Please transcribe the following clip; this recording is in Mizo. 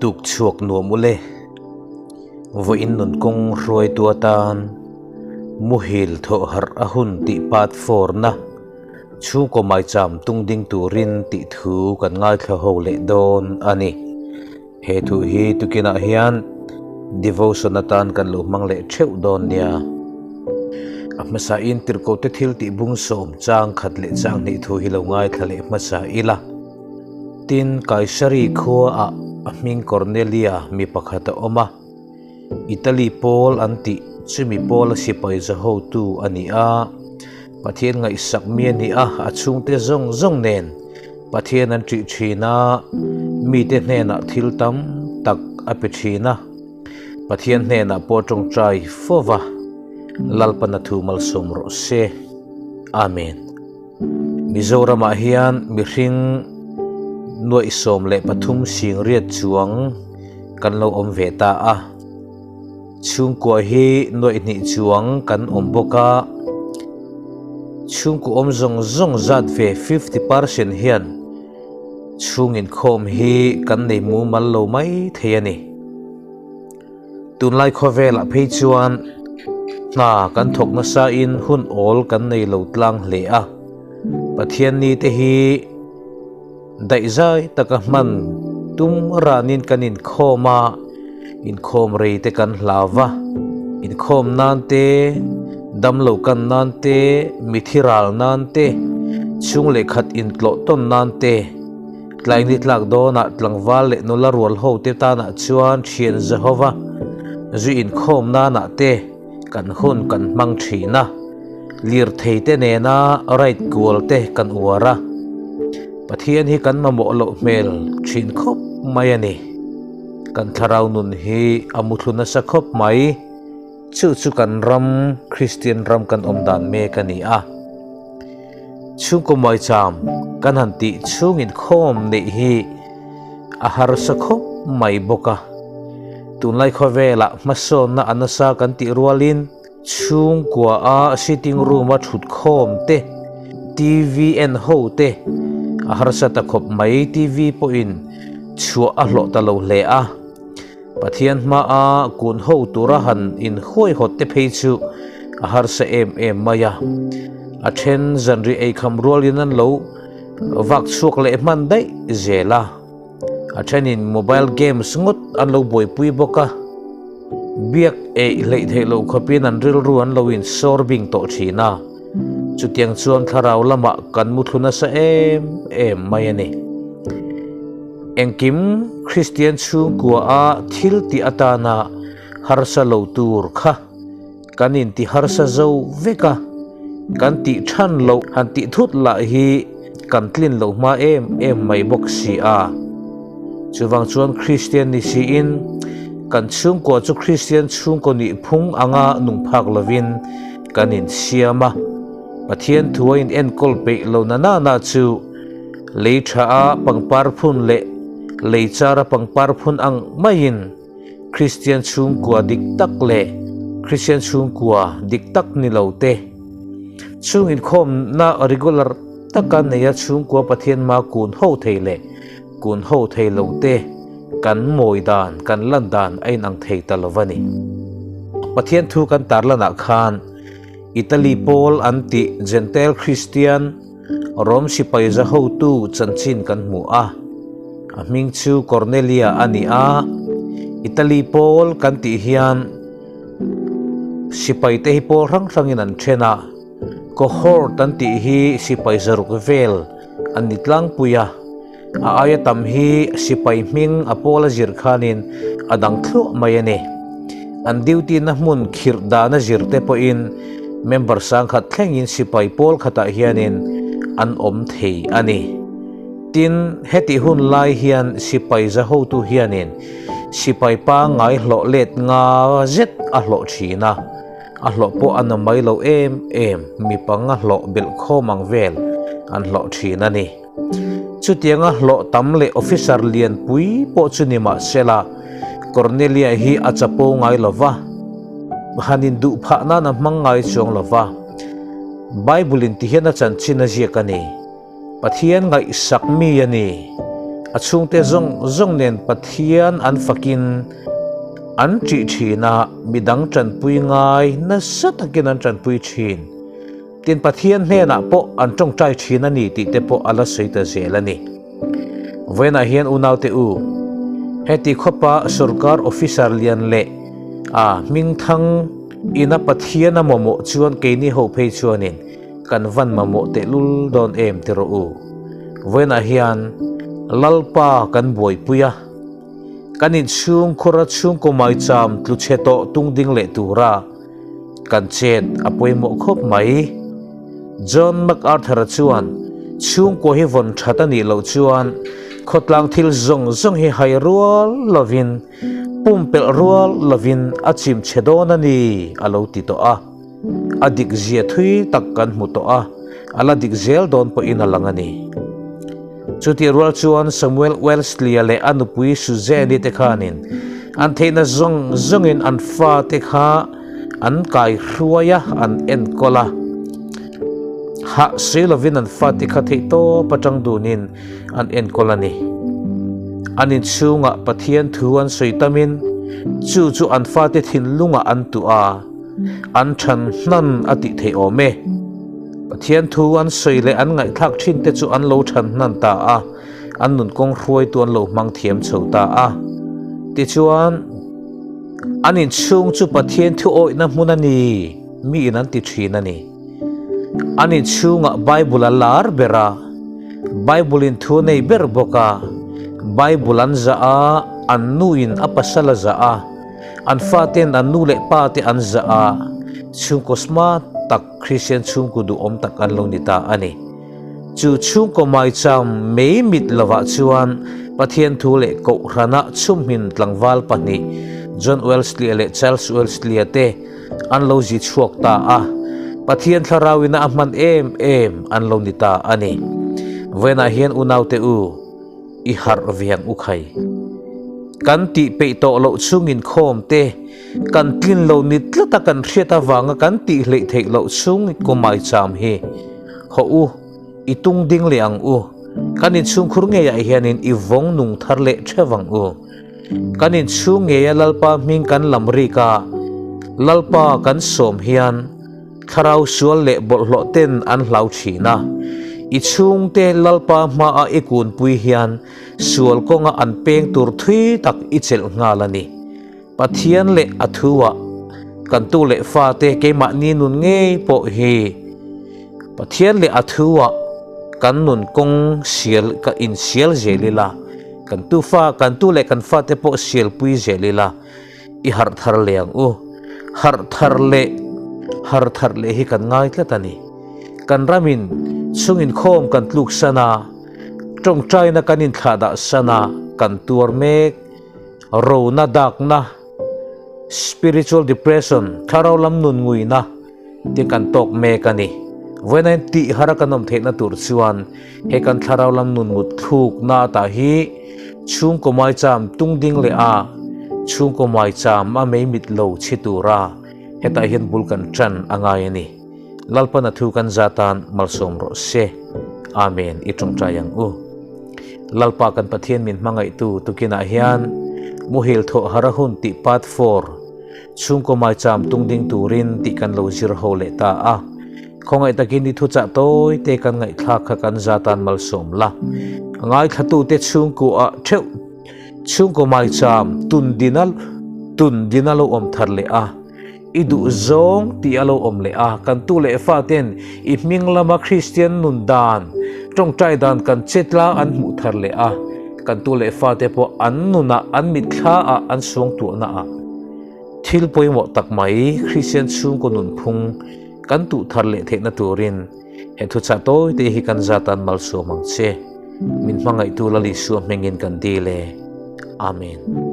Tuk chhuak nuam ule. Vawiin nun kawng hruaitu atan muhil thawh harh a hun tih pat fawrna chhungkaw maicham tung ding turin tih thu kan ngaithla ho leh dawn a ni. He thu hi tukinah hian devotion atan kan lo hmang leh theuh dawn nia. A hmasain tirhkohte thil tih bungsawm chang khat leh chang hnih thu hi lo ngaithla leh hmasa ila. Tin, Kaisari khuaah a hming Kornelia mi pakhat a awm a, Italy pawl an tih chumi pawla sipai za hotu a ni a. Pathian ngaihsak mi a ni a, a chhungte zawng zawng nen Pathian an ṭih ṭhin a, mite hnenah thil tam tak a pe ṭhin a. Pathian hnenah pawh ṭawngṭai fo va, Lalpana thu malsawm rawh se. Amen. Mizoramah hian mihring nuaih 13 singriat chuang kan lo awm ve ta a, chhungkua hi nuaih hnih chuang kan awm bawk a, chhungkaw awm zawng zawng zat ve 50% hian chhung inkhawm hi kan nei mumal lo mai thei a ni. Tunlai khawvelah phei chuan hna kan thawk nasain hun awl kan nei lo tlang hle a, Pathianni te hi daihzai taka hman tum ranin kan inkhawm a, inkhawm rei te kan hlau va, inkhawm nan te, damlo kan nan te, mithi ral nan te, chhung leh khat intlawh tawn nan te, Tlai ni tlak dawnah tlangval leh nula rual hote tanah chuan thian Jehova zu inkhawm nanah te kan hun kan hmang thin a, lirthei te nena ride kual te kan uar a, Pathian hi kan mamawh loh hmel thin khawp mai a ni. Kan thlarau nun hi a muthlu nasa khawp mai. Chu chu kan ram Kristian ram kan awm dan mek a ni a. Chhungkaw maicham kan han tih chhung inkhawm neih hi a harsa khawp mai bawk a. Tunlai khawvelah hmasawnna a nasa kan tih rualin chhungkua a sitting room a thut khawm te, TV en ho te a harsa ta khawp mai. TV pawhin chhuah a hlawh ta lo hle a. Pathian hmaa kun ho tura han inhuaihawt te phei chu a harsa em em mai a. A then zanri eikham rualin an lo vak chhuak leh hman daih zel a. A thenin mobile games ngawt an lo buaipui bawk a. Biak eih hleih theih loh khawpin an rilru an lo insawr bing tawh thin a. Chutiang chuan thlarau lamah kan muthlu nasa em em mai a ni. Engkim Kristian chhungkua a thil tih atana harsa lo tur kha kan inti harsa zo vek a, kan tih than loh han tih thut lah hi kan tlin loh hma em em mai bawk si a. Chuvang chuan Kristian ni siin kan chhungkua chu Kristian chhungkaw nih phung anga nung phak lovin kan insiam a, Pathian thu a inenkawl peih lo na na na chu Lei tha a pangpar phun leh lei char a pangpar phun ang maiin Kristian chhungkua dik tak leh Kristian chhungkua dik tak ni lo te chhung inkhawmna regular taka neia chhungkua Pathian ma kun ho thei leh kun ho thei lo te kan mawi dan kan lan dan a inang thei ta lo va ni. Pathian thu kan tarlanah khan Italy pawl an tih Gentile Kristian Rom sipai za hotu chanchin kan hmu a, a hming chu Cornelia a ni a. Italy pawl kan tih hian sipai te hi pawl hrang hrangin an then a, cohort an tih hi sipai zaruk vel an ni tlangpui a, a aia tam hi sipai hming a pawl a zir khanin a dang thluah mai a ni. An duty na hmun khirh dana zir te pawhin member sangkhat thlengin sipai pawl khatah hianin an awm thei a ni. Tin, hetih hun lai hian sipai za hotu hianin sipai pangngai hlawh let nga zet a hlawh thin a, a hlawh pawh a na mai lo em em, mi panga hlawh belh khawm ang vel an hlawh thin a ni. Chutianga hlawh tam leh officer lianpui pawh chu ni mah sela, Cornelia hi a chapo ngai lo va, han induh phah nan a hmang ngai chuang lo va. Bible in ti hian a chanchin a ziak a ni. Pathian ngaihsak mi a ni. A chhungte zawng zawng nen Pathian an fakin an ṭih ṭhin a, midang ṭanpui ngai nasa takin an ṭanpui ṭhin. Tin, Pathian hnenah pawh an ṭawngṭai ṭhin a ni tih te pawh a la sawi ta zel a ni. Vawiinah hian unaute u, heti khawpa sorkar officer lian leh a hmingthang ina Pathian a mamawh chuan keini ho phei chuanin kan van mamawh tehlul dawn em ti rawh u. Vawiinah hian Lalpa kan buaipui a, kan inchhungkhura chhungkaw maicham tlu chhe tawh tungding leh tura, Kan chet a pawimawh khawp mai. John MacArthur-a chuan, Chhungkua hi vawn that a nih loh chuan khawtlang thil zawng zawng hi hai rual lovin, pumpelh rual lovin a chim chhe dawn a ni, a lo ti tawh a. A dik zia thui tak kan hmu tawh a, a la dik zel dawn pawhin a lang a ni. Chutih rual chuan Samuel Wellesley-a leh a nupui Suzanne-i te khanin an theihna zawng zawngin an fate kha an kaihruai a, an enkawl a. Hah sawi lovin an fate kha theihtawp atang dunin an enkawl a ni. An inchhungah Pathian thu an sawi tamin chu chu an fate thinlungah an tuah a, an than hnan a tih theih awm e. Pathian thu an sawi leh an ngaihthlak thin te chu an lo than hnan ta a, an nun kawng hruaitu an lo hmang thiam chho ta a. Tichuan, an inchhung chu Pathian thu awihna hmun a ni, miin an ti thin a ni. An inchhungah Bible a lar ber a, Bible in thu a nei ber bawk a, Bible an zah a, an nuin a pasal a zah a, an faten an nu leh pa te an zah a, chhungkaw smart tak Kristian chhungkaw duhawm tak an lo ni ta a ni. Chu chhungkaw maicham mei mit lovah chuan Pathian thu leh Kohhrana chhumhmin tlangval pahnih John Wellesley-a leh Charles Wellesley-a te an lo zi chhuak ta a, Pathian thlarauina a hman em em an lo ni ta a ni. Vawiinah hian unaute u, i harh ve ang u khai. Kan tih peih tawh loh chungin khawm te, kan tlin lo ni tlata kan hriat avanga kan tih hleih theih loh chung kumaicham hi hawh u, i tung ding leh ang u. Kan inchhungkhur ngeiah hianin i vawng nung thar leh theuh ang u. Kan inchhung ngeia Lalpa hming kan lam rik a, Lalpa kan sawm hian thlarau sual leh bawlhhlawh ten an hlau thin a. I chhungte Lalpa hmaa i kunpui hian sual kawnga an peng tur thui tak i chelh nghal a ni. Pathian leh a thuah kan tu leh fate keimahni nun ngei pawh hi Pathian leh a thuah kan nun kawng sial ka insial zel ila, kan tu fa kan tu leh kan fate pawh sialpui zel ila i harh thar leh ang u. Harh thar leh har thar leh hi kan ngai tlat a ni. Kan ramin chhunginkhawm kan tluk san a, tawngtaina kan inthlahdah san a, kan tuar mek. Rona dakna, spiritual depression, thlarau lam nun nguina te kan tawk mek a ni. Vawiin tih har a kan awm theihna tur chuan he kan thlarau lam nun ngut thlukna ata hi chhungkaw maicham tung ding leh a, chhungkaw maicham a mei mit lo chhi tura hetah hian bul kan tan a ngai a ni. Lalpan a thu kan za tan malsawm rawh se. Amen i tawngtai ang u. Lalpa kan Pathian min hmangaihtu tukinah hian muhil thawh har a hun tih part 4 chhungkaw maicham tung ding turin tih kan lo zir ho leh ta a. Khawngaih takin i thuchah tawi te kan ngaihthlak kha kan za tan malsawm la. Ngaithlatute chhungkuah theuh chhungkaw maicham tun dina tun dina lo awm thar leh a. I duh zawng tih a lo awm leh a, kan tu leh fa ten i hming lama Kristian nun dan, tawngtai dan kan che tlang an hmuh thar leh a, kan tu leh fa te pawh an nunah, an mitthla ah, an suangtuahna ah thil pawimawh tak mai Kristian chhungkaw nunphung kan tuh thar leh theihna turin he thuchah tawi te hi kan zat an malsawm ang che. Min hmangaihtu Lal Isua hmingin kan dil e. Amen.